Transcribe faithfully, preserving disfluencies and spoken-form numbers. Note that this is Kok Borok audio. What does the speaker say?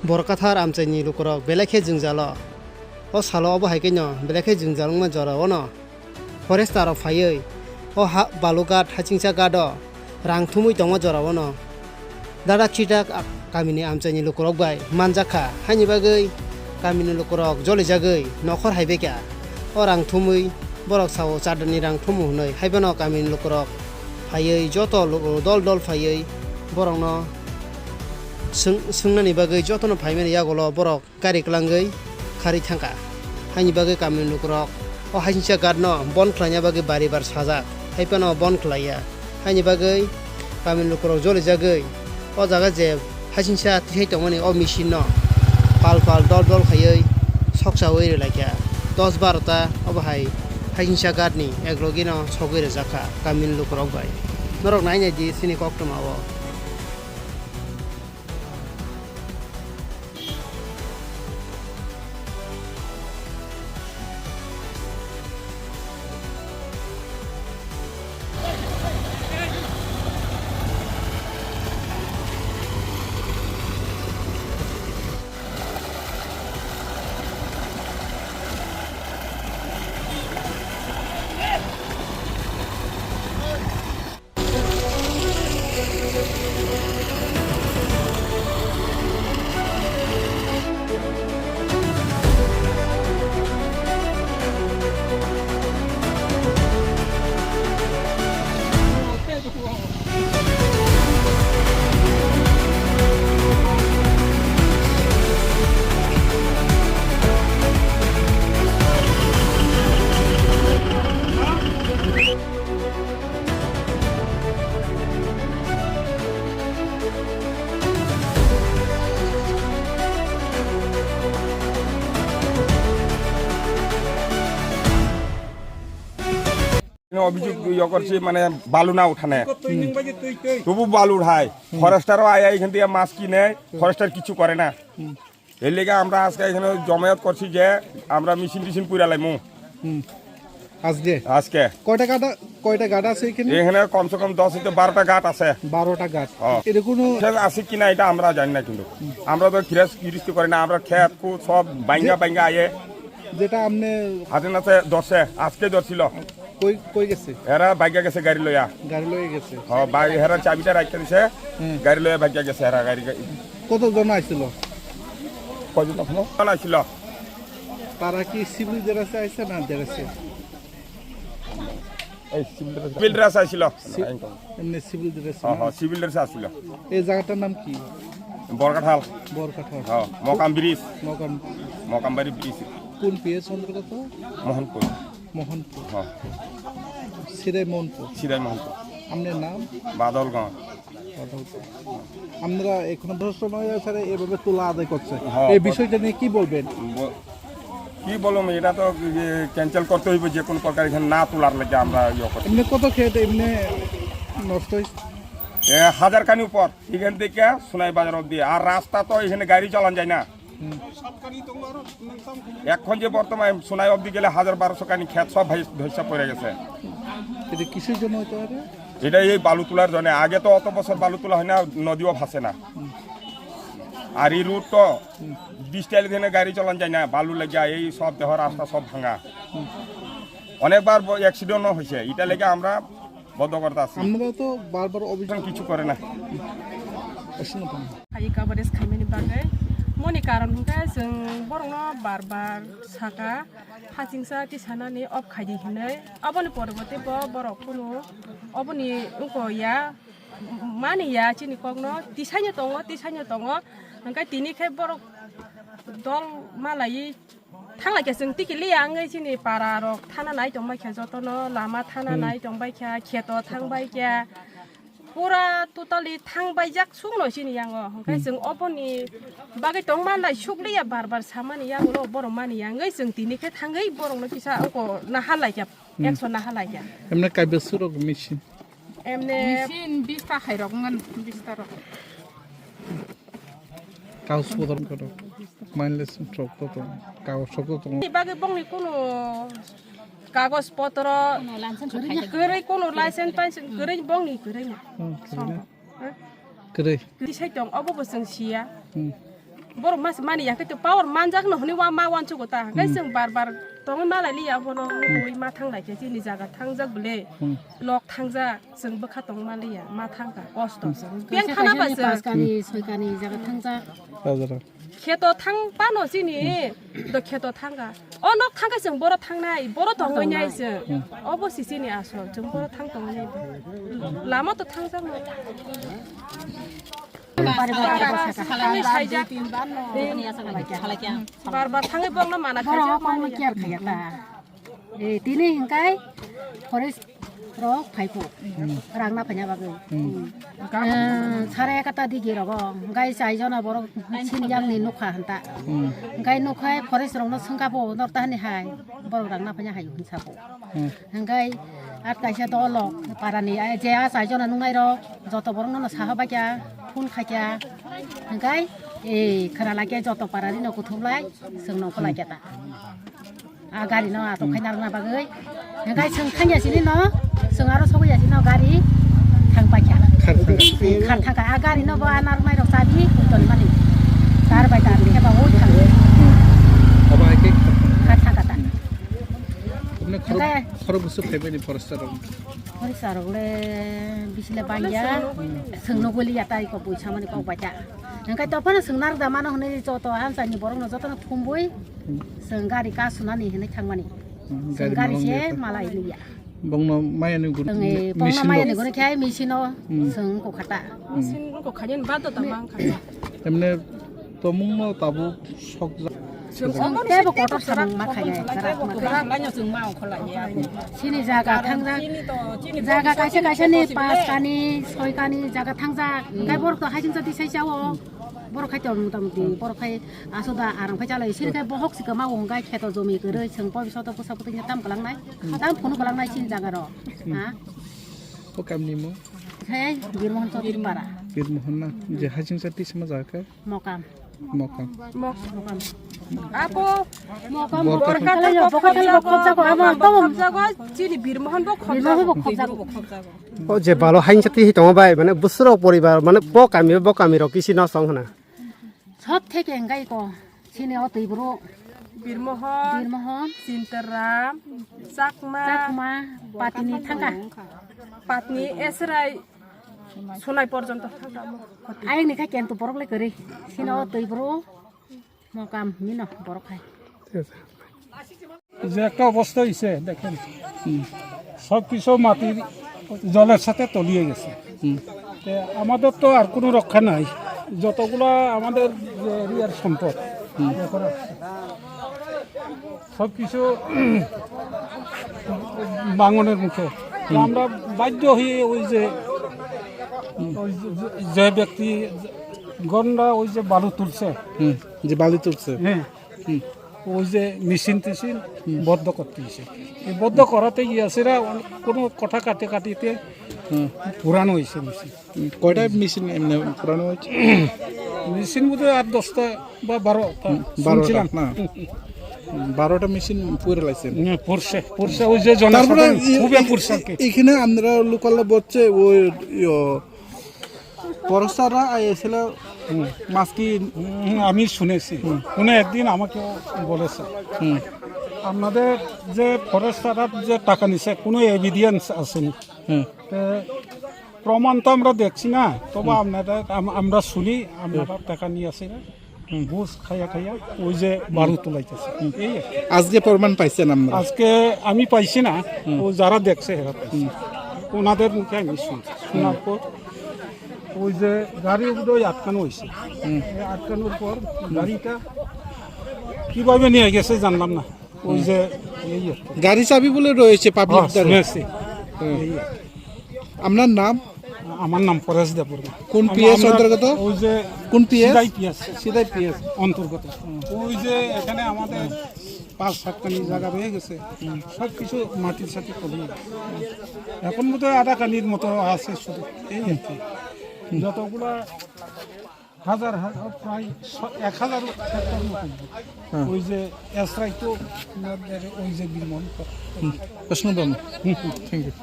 Borkathar amchaini lukurok belai khe jwngjalo. O salo obo hai khe no belai khe jwngjal wngma jora o no forester rok phaiwi o ha Balughat Hachingsa ghat o rang thumwi tongma jora o no dadak chidak a-, kamini amchaini lukurok bai manjak kha. Haini bagwi kamini lukurok jolijagwi nokhor hai bai kha. O rang thumwi borok sao chadani rang thumu hwnwi, haiphano kamini lukurok phaiwi joto lu-, dol dol phaiwi borokno swng-, swngnani bagwi jotono phaimani yagulo borok gari kwlangwi kharwi thangkha. Haini bagwi kamini lukurok o Hachingsa ghat no bon khlaina bagwi bari bar sajak, haiphano bon khlaiya. Haini bagwi kamini lukurok jolijagwi o jaga je Hachingsa tisai tongmani o machine no pal pal dol dol khaiwi sokchawi rwlaikha. Dos baro ta obo hai Hachingsa ghat ni eklogi no sogwi rwjakha kamini lukurok bai. Norok nai nai di chini koktwma o. অভিযোগ ইয়ে করছি, মানে, বালু না উঠানে। তবু বালু উঠায়। ফরেস্টারও আয়া এখান থেকে মাছ কিনে, ফরেস্টার কিছু করে না। এর লেগে আমরা আজকে এখানে জমায়েত করছি যে আমরা মেশিন টেশিন পুরা লাইমু। হুম। আজকে? আজকে। কয়টা গাঁট আ-, কয়টা গাঁট আছে এখানে? এখানে কমসে কম দশ হইতে বারোটা গাঁট আছে। বারোটা গাঁট। হ্যাঁ। এটা কোনো আছে কিনা এটা আমরা জানি না কিন্তু। আমরা তো গিরস-, গিরস্তি করি না, আমরা খেত খুব সব বাইঙ্গা যে বাইঙ্গা আয়ে। যেটা আপনি হাতে নাতে ধরছে, আজকে ধরছিল। কই, কই গেছে? এরা বাইঙ্গা গেছে গাড়ি লইয়া। গাড়ি লইয়া গেছে। হ্যাঁ, বাই-, এরা চাবিটা রাখতে দিছে, হুম। গাড়ি লইয়া বাইঙ্গা গেছে এরা গাড়ি, গাড়ি। কতজন আইছিল? কয়জন তখন? জন আইছিল। তারা কি সিভিল ড্রেসে আইছে না ড্রেসে? এই সিভিল ড্রেস। সিভিল ড্রেস আইছিল। সি-, এমনি সিভিল ড্রেস হ্যাঁ, না? হ্যাঁ, সিভিল ড্রেস আইছিল। এই জায়গাটার নাম কি? বরকাঠাল। বরকাঠাল। হ্যাঁ, মকাম ব্রিজ। মকাম। মকামবাড়ি ব্রিজ। কোন পিএস অন্তর্গত? মোহনপুর। মোহনপুর। হ্যাঁ। সিরাই মোহনপুর। সিরাই মোহনপুর। আপনার নাম? বাদলগঞ্জ। আপনারা এখনো প্রশাসন হয়ে স্যার এভাবে তুলা আদায় করছে, হ্যাঁ, এই কর- বিষয়টা নিয়ে কি বলবেন? ব-, কি বলবো, এটা তো ইয়ে ক্যান্সেল করতে হইবে যে কোনো প্রকার, এখানে না তোলার লেগে আমরা ইয়ে করছি। এমনি কত ক্ষেত এমনি নষ্ট হয়েছে? এ, হাজার খানি উপর, এখান থেকে সোনাই বাজার অবধি। আর রাস্তা তো এখানে গাড়ি চালান যায় না। হুম। এখন যে বর্তমানে সোনাই অবধি গেলে হাজার বারোশো খানি ক্ষেত সব ভাই ধসে পড়ে গেছে। এটা কিসের জন্য হতে পারে? এটা এই বালু তোলার জন্য। আগে তো অত বছর বালু তোলা হয় না, নদীও ভাসে না। আর এই রোড তো হুম। বিশ টাইল দিনে গাড়ি চালান যায় না, বালু লেগে এই সব দেহ রাস্তা সব ভাঙা। হুম। অনেকবার ব-, অ্যাক্সিডেন্টও হয়েছে, এটা লেগে আমরা বন্ধ করতে আসি। আমরা তো বারবার অভিযোগ কিছু করে না। Hai coverage khaimani bagwi moni karon hwnkhe chwng borokno bar bar saka, hachingsa tisanani off khaidi hinwi. Aboni poriborte bo borok kunu oboni wngko ya, mani ya chini kokno, tisaino tongo, tisaino tongo, hwnkhe tini khe borok dol malaiwi. Thanglaikha chwng tiki liya wngwi chini para rok thana nai tongbaikha jotono, lama thana Hmm. nai tongbaikha, kheto thangbaikha, pura totally thangbaijak sukno chini yango. Hwnkhe Hmm. chwng oboni bagwi tongma nai sukliya bar bar samani yagulo borok mani ya wngwi chwng tini khe thangwi borokno kisa oko nahalaikha, Hmm. action nahalaikha. Emne kaiboswk rok machine? Emne machine bista khairok wngkha, bista rok. Kaus bodol kono. Main lesson trok to to. Kaus sok to to. Ni bagwi bongni kuno kagoj potro kwrwi, kuno license paise kwrwi, bongni kwrwi na. Hmm, kwrwi na. Sombok. Ha? Kwrwi. Kwrwi sai tong, obo bo chwng siya. Hmm. Borok mas mani ya khe to power manjak no hwnwi wa ma wansugo ta. Hwnkhe Hmm. chwng bar bar tongwi ma lai liya bono Hmm. ui ma thang lai khe chini jaga thangjak bwle. Hmm. Nok thangjak chwng bwkha tong ma liya ma thangkha kosto. Hmm. Peng Kaisa thana kaisa ba ni chwng. Paskani, soikani jaga thangjak. Bazar. Kheto thang pano chini do kheto thangkha. O nok thangkha chwng boro thangnai, boro tongwi nai chwng. Hmm. Obo si chini asol, chwng boro thang tongwi nai. Lama to thangjak no. Bar bar thangwi bokno mana khaijak mani. Care khaya ta. Eh, tini hingkai forest rok phai kho. Rang na phanya bagwi. Eh, sare ekata digi rogo. Hingkai chai jona borok sin yang ni nukha hanta. Hingkai nukhai forest rok no sengka bo nor ta hani hai. Borok rang na phanya hai hinsa bo. Hmm. Hingkai at kaisa dolo parani, ai, je a chai jona nungnai rok, joto borok no saha baikya, phone khaikya. Hingkai, eh, khara laikya joto parani no kuthum lai, chwng no kholai kya ta. A gari no ato khai narwkna bagwi. Hingkai chwng thangya sini no, chwng aro sogwi ya sini no gari thang paikya. Khar thang. Eh, khar thangka. A gari no bo a narwknai rok chabi, ton mani. Tar bai tar khe ba o thang. Abo hai khe khar thangka ta. Hwnwi khorok, Hwnkhe khorok bwswk phaimani forester rok? Forester rok le bisi le bangya. Chwng no guli ya tai kok bui samani kok bacha. Hwnkhe to phano chwng narwk da mano hwnwi joto amchaini borok no joto no thumbui chwng gari ka sunani hwnwi thangmani. Hmm, chwng gari gari no se wngya ta. Malai liya. Bongno maya ni gun-, Chwng, eh, bongno machine maya rok. Ni gun khe machine o Hmm. chwng kok khata. Machine kok khani ba to tamang khata. Emne Tomungno tabuk sokjak. Chwng tebo kotor samung ma khainai, kwrak ma khainai. Chini jaga thangjak, jaga kaisa kaisa ni pas kani, soi kani jaga thangjak. Hwnkhe borok to haising chati sai chao. Borok khai to mota moti, borok khai asoda arang khai chalai. Sini khai bohok si kwma wng khai kheto jomi kwrwi, chwng porisodo bwsa bwtwi tam kwlangnai. Tam phunu kwlangnai chini jaga ro. Ha? O kamni mo? Hei, Birmohon Chaudhary para. Birmohon na? Je haising chati sama jaga khe? Mokam. Mokam. Mokam. Ako. Mokam, Borok Borok Kali, Borok Kali, Borok Kali, Borok Kali, Borok Kali, chini Birmohon bo khobjago. Birmohon bo khobjago. O je balo hain sati hi tongo bai, mane busro poribar, mane bo kami, bo kami rok kisi no song hana. Sob theke engai ko, chini o twi bro. Birmohon. Birmohon. Sinteram. Chakma. Chakma, Patni thangka. Patni Esrai. Sonai porjonto thangka. Ayang ni kha kentu borok le kwrwi. Sino twi bro. Mokam mino borok hai. Thik ase. যে একটা অবস্থা হয়েছে দেখেন, সব কিছু মাটির জলের সাথে তলিয়ে গেছে। হুম। তে আমাদের তো আর কোনো রক্ষা নাই, যতগুলা আমাদের যে এরিয়ার সম্পদ, হুম। সব কিছু ভাঙনের মুখে। তো হুম। আমরা বাধ্য হয়ে ওই যে, হুম। ওই যে, যে ব্যক্তি গণরা ওই যে বালু তুলছে, হুম, যে বালি তুলছে। হ্যাঁ। হুম। ওই যে মেশিন টেশিন হুম। বন্ধ করতে হয়েছে। এই বন্ধ করাতে গিয়ে আছে এরা অনেক, কোনো কথা কাটে কাটিতে হুম। পুরানো হয়েছে মেশিন। হুম, কয়টা মেশিন এমনি পুরানো হয়েছে? মেশিন বোধহয় আট দশটা বা বারোটা হুম, বারোটা, শুনছিলাম। না। হুম, বারোটা মেশিন পুড়ে লাগছে। হুম, পুড়ছে, পুড়ছে, ওই যে তারপরে জনসাধারণ এ-, খুবই এ-, পুড়ছে আর কি। এখানে আমরা লোকাল বলছে ওই, ইয়ো, ফরেস্টাররা আইসিল হুম। মাছ কি হুম, আমি শুনেছি। হুম। উনি একদিন আমাকে বলেছে, হুম। আপনাদের যে ফরেস্টাররা যে টাকা নিছে, কোনো এভিডেন্স আসেনি। হুম। তো প্রমাণ তো আমরা দেখছি না, তবে হুম। আপনারা, আম-, আমরা শুনি আপনারা হুম। টাকা নিয়ে আসেন। হুম। ঘুষ খাইয়া খাইয়া ওই যে বারু তুলাইতেছে। হুম। এই আর কি। আজকে প্রমাণ পাইছেন আপনারা? আজকে আমি পাইছি না, হুম। ও যারা দেখছে এরা পাইছে। হুম। ওনাদের মুখে আমি শুনছি। শোনার পর ওই যে গাড়ি উঠে ওই আটকানো হয়েছে। হুম। এই আটকানোর পর গাড়িটা কিভাবে নিয়ে গেছে জানলাম না। ওই হুম। যে এই আর কি। গাড়ি চাবি বলে রয়েছে পাবলিক হ্যাঁ, দ্বারা। শুনেছি। হুম। এই আর কি। আপনার নাম? আমার নাম পরেশ দেববর্মা। কোন আমি, পিএস আমরা অন্তর্গত? ওই যে কোন পিএস? সিদাই পিএস। সিদাই পিএস। অন্তর্গত। ওই যে এখানে আমাদের পাঁচ সাত কানি জায়গা রয়ে গেছে, সব কিছু মাটির সাথে তলিয়ে গেছে। এখন বোধহয় আধা কানির মতো আছে শুধু, এই আর কি। যতগুলা হাজার হাজার, প্রায় ছ-, এক হাজার হেক্টর মতো। হ্যাঁ। ওই যে এসরাই তো ওই যে বিলমন। হুম, প্রশ্ন দম। হুম, হুম। Thank you.